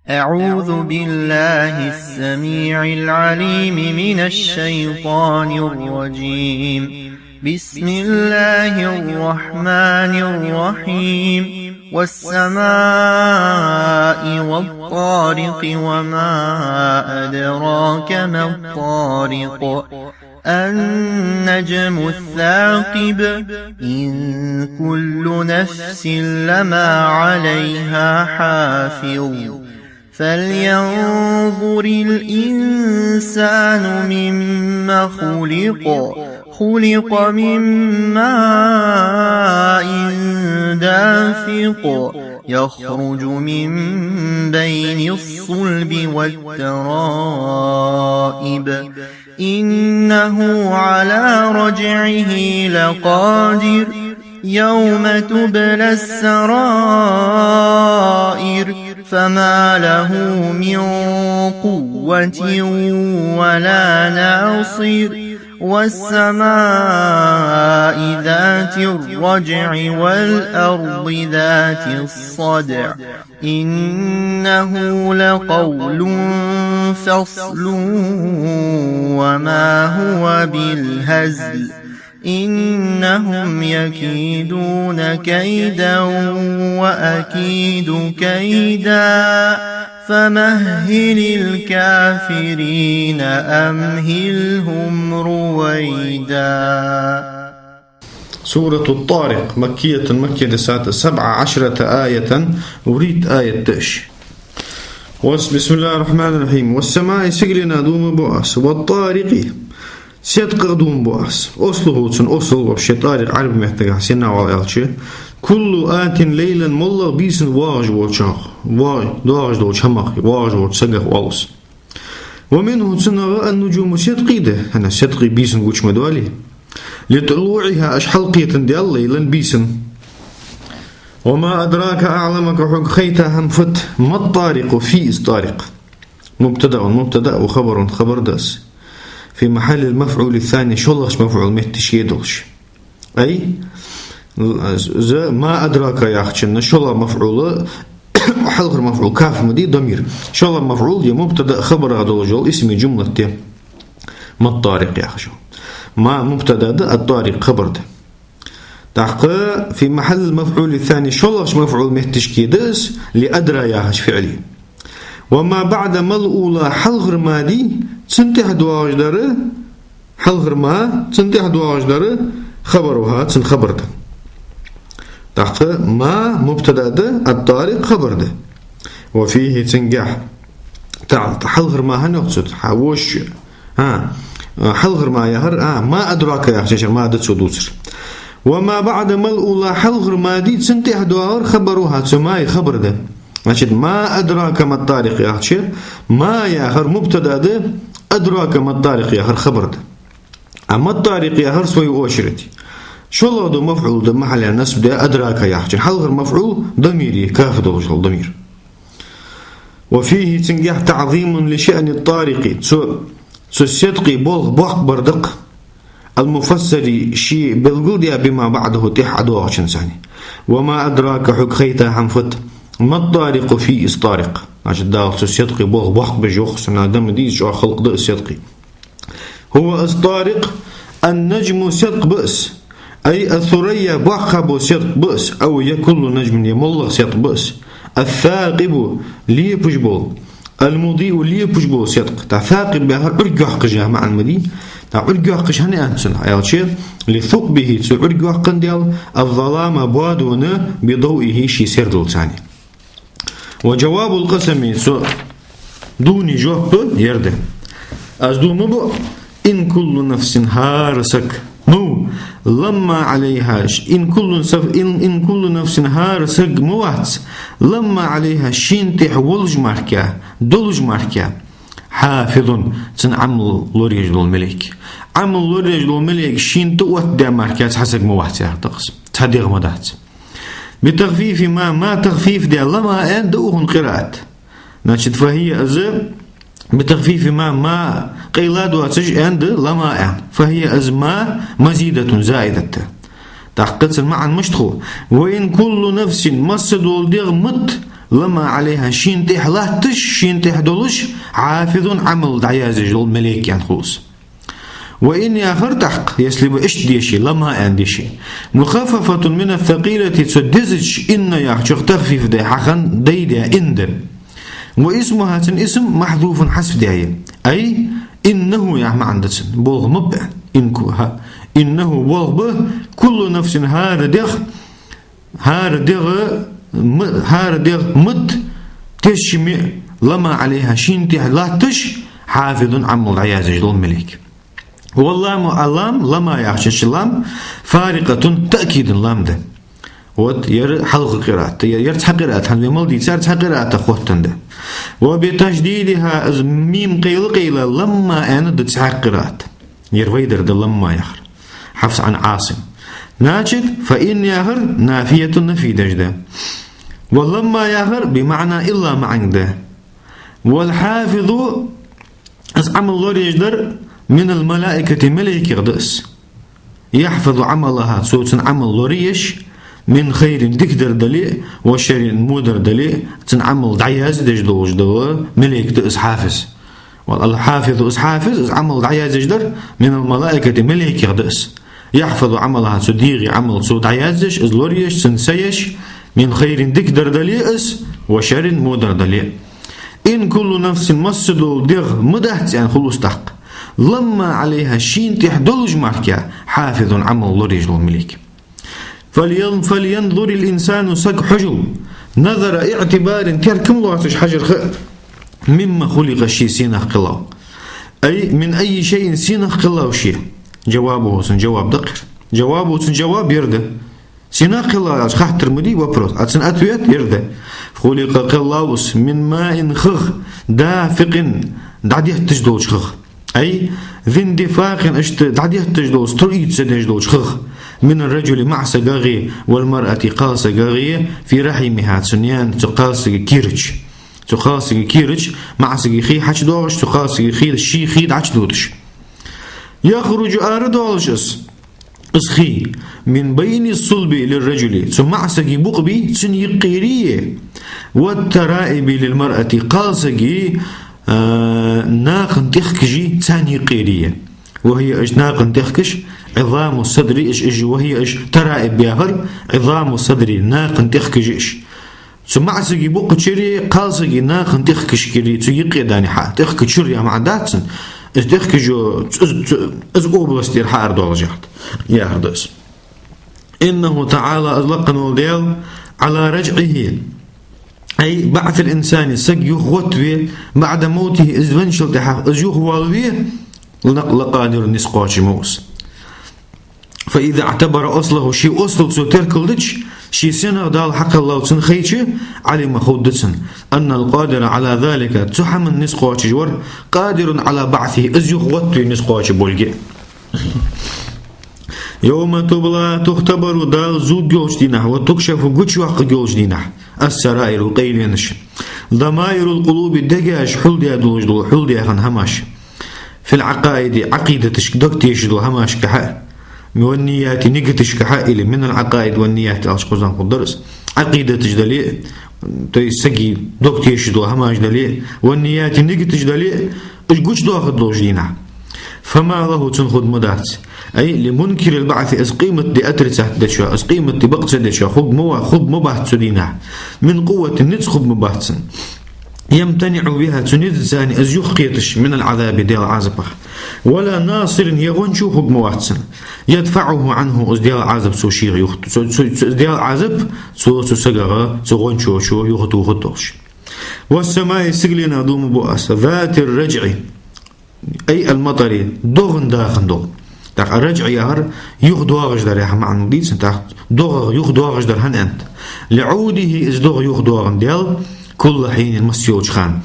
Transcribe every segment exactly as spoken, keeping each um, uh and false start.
أعوذ بالله السميع العليم من الشيطان الرجيم. بسم الله الرحمن الرحيم. والسماء والطارق وما أدراك ما الطارق. النجم الثاقب. إن كل نفس لما عليها حافظ. فلينظر الإنسان مم خلق. خلق من ماء دافق. يخرج من بين الصلب والترائب. إنه على رجعه لقادر. يوم تبلى السرائر. فما له من قوة ولا ناصر. والسماء ذات الرجع. والأرض ذات الصدع. إنه لقول فصل. وما هو بالهزل. إنهم يكيدون كيدا. وأكيد كيدا. فمهل الكافرين أمهلهم رويدا. سورة الطارق، مكية، مكة да из, سبع عشرة آية, ворхӀитта аят да из. Вас-, بسم الله الرحمن الرحيم. والسماء, сигалена дув ма буъ аз, والطارق, седкъах дув ма буъ аз. Ослу хӀу цун, осл вообще, طارق Ӏарбий меттагахьа сенна вал аьлча, كل آت ليلا, моллагӀа бийсан воагӀаш волчох, во-, доагӀаш долча хӀамах, воагӀаш волча сагах оал из. ومنه, цунах, النجوم, седкъий да, хӀана, седкъий бийсан гуча ма доалий. لطلوعها, уж хьалкхетандаь лейлан, бийсан. وما أدراك, أعلمك, хьога хайта хӀама фуд, ما الطارق, фу я из طارق. مبتدأ, مبتدأ, وخبر, хабар да из. في محل المفعول الثاني, шоллагӀча мафӀула метташка долаш. أي, из ما أدراك яхачун шоллагӀа мафӀул, хьалхара мафӀул каф ма дий, дамир. ШоллагӀа мафӀул, е мубтада, хабарах долаш йола исми жумлат я. ما الطارق яхаш. ما мубтада да, الطارق хабар да. ТӀаккха في محل المفعول الثاني, шоллагӀча мафӀула метташка да из, لأدرى яхача фиӀла. وما بعد ما الأولى, хьалхара ما дий, цун тӀехьа доагӀаш дар, хьалхара ما, цун тӀехьа доагӀаш дар, خبرها, цун хабар да. ТӀаккха ما мубтада да, الطارق хабар да. وفيه, цунгахьа. ТӀаккха хьалхара ما хӀана йоах цо, хьа воша. А, хьалхара ما яхар, а, ما أدراك яхача чура ما да цо дувцар. وما بعد ما الأولى, хьалхара ما дий, цун тӀехьа доагӀар, خبرها, цу маи хабар да. Значит, ما أدراك ما الطارق яхача, ما яхар мубтада да, أدراك ما الطارق яхар хабар да. А ما الطارق яхар, в свою очередь, шоллагӀа дола мафӀул да, محل النصب да, أدراك яхачун. Хьалхара мафӀул дамир я, каф долаш дола дамир. وفيه, цунгахьа, تعظيم لشأن الطارق, цу, цу седкъий болх боккха бар да-кх, المفسر, ше белгалдаь, بما بعده, тӀехьа ӀодоагӀачунца. وما أدراك, хьога хайта хӀама фуд, ما الطارق, фу я из طارق. Значит, Дала цу седкъий болх боккха беш йоах, сона да ма дий из, чӀоагӀа халкъ да из седкъий. هو из طارق, النجم, седкъа ба из, أي الثريا, боккха бола седкъа ба из, أو يا كل نجم, е моллагӀа седкъа ба из, الثاقب, лепаш бола, المضيء, лепаш бола седкъа. ТӀаккха ثاقب яхар Ӏург йоаккхаш яха маӀан ма дий. ТӀаккха Ӏург йоаккхаш хӀана аьннад цунах аьлча, لثقبه, цо Ӏург йоаккхандаь, الظلام, боадон, بضوئه, ший сердалца. وجواب القسم, цу дувна жоп ер да. Аз дув ма буъ, إن كل نفس, хӀара саг, ну, لما عليها, إن كل نف-, إن, إن كل نفس, хӀара саг ма вац, لما عليها, шийна тӀехьа волаш мара, долаш мара, حافظ, цун Ӏамал лораеш дола малейк. Ӏамал лораеш дола малейк шийна тӀа оттадаь мара цхьа саг ма вац яхар да-кх из. Цхьа дегӀ ма дац. بتخفيف ما, ما تخفيف даь, لما аьнна да укхун къираат. Значит, فهي, из, بتخفيف ما, ما къайла доацаш аьнна да لما аьнна. فهي, из, ما مزيدة, زائدة да. ТӀаккха цун маӀан мишта хул: وإن كل نفس, массадола дегӀ мотт, لما عليها, шийна тӀехьа латташ, шийна тӀехьа долаш, حافظ, Ӏамал дӀаяздеш дола малейк, аьнна хул из. وإن яхар тӀаккха, если бы иштта деше, لما аьнна деше, مخففة من الثقيلة, цу дезача إن яхачох тахфиф даь, хьахинна дай даь إن да. واسمها, цун исм, محذوف, хьазф даь я. أي إنه яха маӀан да цун, болх ба аьнна. إن ку-, ха. إنه, болх ба, كل نفس, хӀара дегӀ, хӀара дегӀ, м-, хӀара дегӀ, мотт, тешаме, لما عليها, шийна тӀехьа латташ, حافظ, Ӏамал дӀаяздеш дола малейк. واللام, а лам, لما яхача лам, فارقة, таъкида лам да. Вот, ер хьалха къираат, ер, ер цхьа къираат, хӀанз вай мел дийцар цхьа къираатах хоттаденна да. وبتشديدها, из мим къайла-къайла, لما аьнна да цхьаькха къираат. Ер вай дар да لما яхар. حفص عن عاصم. Значит, فإن яхар نافية, нафи деш да. ولما яхар بمعنى إلا маӀанга да. والحافظ, из Ӏамал лораеш дар, من الملائكة, малейкех да из. يحفظ عملها, цо цун Ӏамал лораеш, من خير, дикадар дале а, وشر, водар дале а, цун Ӏамал дӀаяздеш долаш дола малейк да из حافظ. والحافظ, из حافظ, из Ӏамал дӀаяздеш дар, من الملائكة, малейкех да из. يحفظ عملها, цу дегӀа Ӏамал цо дӀаяздеш, из лораеш, цунна са еш, من خير, дикадар дале а из, وشر, водар дале а. إن كل نفس, массадола дегӀ ма дац, аьнна хул из тӀаккха, لما عليها, шийна тӀехьа долаш мара, حافظ, Ӏамал лораеш дола малейк. فلين-, فلينظر الإنسان, саг хьожалва, نظر اعتبار, теркам лоацаш хьажар ха, مما خلق, ший сенах кхеллав. أي من أي شيء, сенах кхеллав ше. جوابه, цун жаваб да-кх ер. جوابه, цун жаваб ер да. Сенах кхеллав аьлча хаттар ма дий, вопрос, а цун ответ ер да. خلق, кхеллав из, من ماء, хах, دافق, дӀадетташ долча хах. أي ذي اندفاق, иштта дӀадетташ долча, струиться деш долча хах. من الرجل, маӀа сагагӀеи, والمرأة, кхалсагагӀеи, في رحمها, цу наьна, цу кхалсага кийра чу. Цу кхалсага кийра чу маӀа сага хий хьачудоагӀаш, цу кхалсага хий, ший хий дӀачудодаш. يخرج, арадоалаш из, из хий, من بين الصلب للرجل, цу маӀа сага букъ бий, цун юкъерий, والترائب للمرأة, кхалсага, а, накха тӀехкаши, царна юкъерий. وهي, уж накха тӀехкаш, عظام الصدر, уж, уж, وهي, уж, ترائب яхар, عظام الصدر, накха тӀехкаш уж. Цу маӀа сага букъа чури, кхалсага накха тӀехкаш кири, цу юкъе дани хьа, тӀехка чур яха маӀан дац цун, из тӀехкаш йо, из, из, из область ер хьаарадоалаш яхар да из. إنه تعالى, из лакха вола Даьла, على رجعه, أي بعث الإنسان, саг юхагӀоттаве, بعد موته, из венначул тӀехьагӀа из юхавоалаве, لق-, لقادر, низ кхоачаш ма ва из. فإذا اعتبر أصله, ший асл цо теркалдича, ше сенах Дала хьакхеллав цунна хайча, علم, ховргда цунна, أن القادر على ذلك, цу хӀаман низ кхоачаш вар, قادر على بعثه, из юхагӀоттаве низ кхоачаш болга. يوم تبلى, تختبر, Дала зувргйолча дийнахьа, وتكشف, гучайоаккхаргйолча дийнахьа, السرائر, къайленаш, ضمائر القلوب, дегаш хьулдаь долаш дола, хьулдаь хинна хӀамаш. في العقائد, Ӏакъидаташка, дог тешаш дола хӀамашкахьа, والنيات, нигаташкахьа, или من العقائد والنيات аьлча хоза хургдар из. Ӏакъидаташ дале а, то есть сага дог тешаш дола хӀамаш дале а, والنيات, нигаташ дале а, уж гучадоахаргдолча дийнахьа. فما له, цунна хургма дац. أي لمنكر البعث, из къематди отрицать дечоа, из къематди бакъ ца дечоа, хургма ва-, хургма бац цу дийнахьа. من قوة, низ хургма бац цунна. يمتنع بها, цу низаца из юхакхеташ, من العذاب, Даьла Ӏазапах. ولا ناصر, е гӀончо хургма вац цунна, يدفعه عنه, из Даьла Ӏазап цо шийх юхат-, цо, цо, цо, из Даьла Ӏазап цо цу сагагӀа, цу гӀончочо юхатохаргдолаш. والسماء, сигаленах дув буъ аз, ذات الرجع, أي المطر, догӀан даха дола. ТӀаккха الرجع яхар юхадоагӀаш дар яха маӀан дийцад, тӀаккха догӀа юхадоагӀаш дар хӀана аьннад. لعوده, из догӀа юхадоагӀандаь, كل حين, масса йолча хана.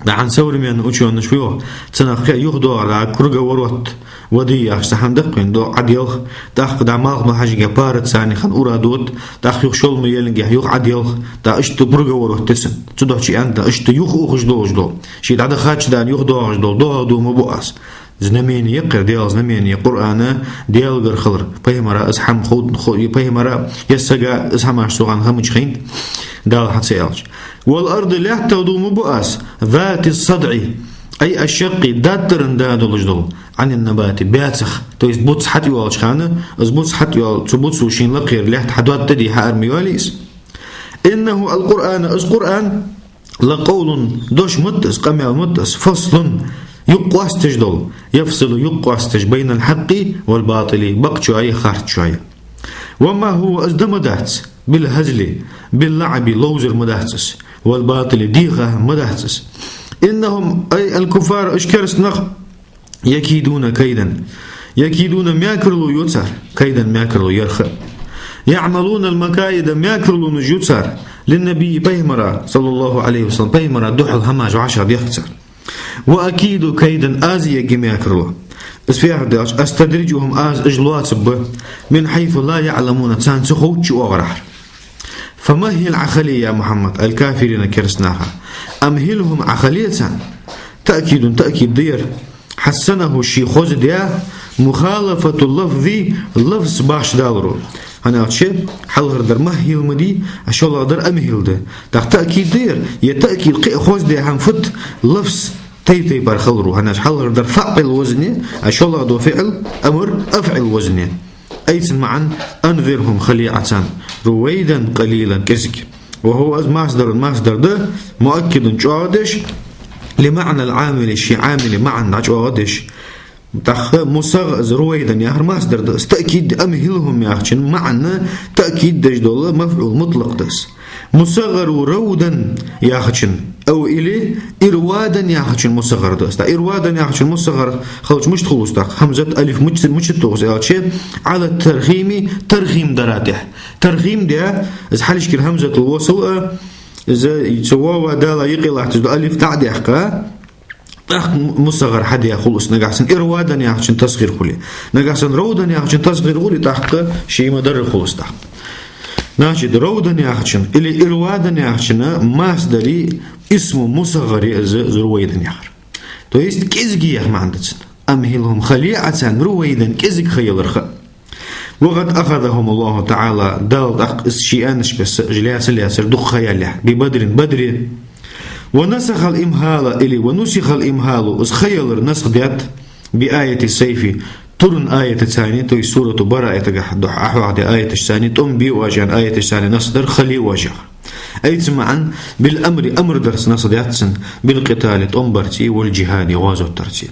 ДӀахьан современни учёныш ва йоах, цунах кхы юхадоагӀар, круговорот воды яхаш цхьа хӀама да-кх вайна, догӀа Ӏоделха, тӀаккха дӀа малх мел хьажача параца цхьана хана ура дода, тӀаккха юха шолма еллинге юха Ӏоделха, тӀаккха иштта круговорот да цун. Цудухьа аьннад, иштта юха ухаш долаш дола, ше дӀадахача дӀа юхадоагӀаш дола догӀа дув ма буъ аз. Знамени я кхы ер, Даьла знамени, Къуръана, Даьлагара хилар. Пайхамара из хӀама ху-, ху-, пайхамара, е сага из хӀамаш цу хана хиннабац хайнта, Дала хьа ца аьлча. والأرض, лаьттах дув ма бу аз, ذات الصدع, أي الشق, даттаран да долаш дола, عن النبات, баьцах, то есть буц хьатӀайоалача хана, из буц хьатӀайоал-, цу буцо шийна лакхера лаьтта хьадоттаде, хьаармайоалае из. إنه, القرآن, из Къуръан, لقول, дош ма да из, къамаьл ма да из, فصل, юкъ къоастадеш дола, يفصل, юкъ къоастадеш, بين الحق والباطل, бакъчои харцчои. وما هو, из да ма дац, بالهزل, باللعب, ловзар ма дац из, والباطل, дегӀа ма дац из. إنهم, أي الكفار, уж кераста нах, يكيدون كيدا, يكيدون, мекарло ю цар, كيدا, мекарло ярха. يعملون المكائد, мекарлонаш ю цар, للنبي, пайхамара, صلى الله عليه وسلم, пайхамара духьал хӀамаш вӀашагӀдехк цар. وأكيد كيدا, аз а ергья мекарло. Из фу яхар да аьлча, أستدرجهم, аз уж лоацаргба, من حيث لا يعلمون, царна ца ховча оагӀорахьара. فمهل, Ӏа хиле, يا محمد, الكافرين, кераста наха. أمهلهم, Ӏа хиле царна. تأكيد, таъкид да ер. حسنه, ше хоза даь, مخالفة اللفظ, лафз башха даларо. ХӀана аьлча, хьалхардар مهل ма дий, а шоллагӀдар أمهل да. ТӀаккха таъкид да ер, е таъкид кхы а хоза даь хӀама фуд, лафз тайп-тайпара хиларо. ХӀана аьлча, хьалхардар فعل وزن, а шоллагӀдола فعل, أمر, أفعل وزن. Айцун маӀан: أنذرهم, хиле Ӏа царна, رويدا قليلا, кӀезига. وهو, из масдар, масдар да, مؤكد, чӀоагӀдеш, لمعنى العامل, ший Ӏамила маӀан дӀачӀоагӀдеш. ТӀаккха مصغر, из رويدا яхар масдар да, из таъкид да, أمهلهم яхачун маӀан таъкид деш дола مفعول مطلق да из. مصغر رودا яхачун, أو или إروادا яхачун مصغر да из. ТӀаккха إروادا яхачун مصغر хилча мишта хул из тӀаккха? Хьамзат, алиф мича, мича тоху из аьлча, على الترخيم, тархим дара тӀехьа. Тархим да, из хьалхашкара хьамзатал васл а, из цу вава дала юкъе латташ дола алиф дӀа а даьккха, тӀаккха مصغر хьадаь хул из, нагахьа санна إروادا яхачун тасгӀир хуле. Нагахьа санна رودا яхачун тасгӀир хуле, тӀаккха ший ма дарра хул из тӀаккха. Значит, رودا яхачун или إروادا яхачун масдари اسم مصغر я из رويدا яхар. То есть кӀезига яха маӀан да цун. أمهلهم, хиле Ӏа царна, رويدا, кӀезига ха яларах. وقد أخذهم الله تعالى, Дала тӀаккха из ше аьннача беса, уж лаьца-лаьцар дукха ха яьлча, ببدر, Бадре. ونسخ الإمهال или ونسخ الإمهال, из ха ялар насх даьд, بآية السيف, туран аятаца, то есть سورة براءة тӀа духьа хьоахадаь аяташца, тӀом бе оаш аяташца насх дар, хиле оаш яхар. Айцун маӀан: بالأمر, амр дарца насх даьд цун, بالقتال, тӀом барца, والجهاد, гӀазот дарца.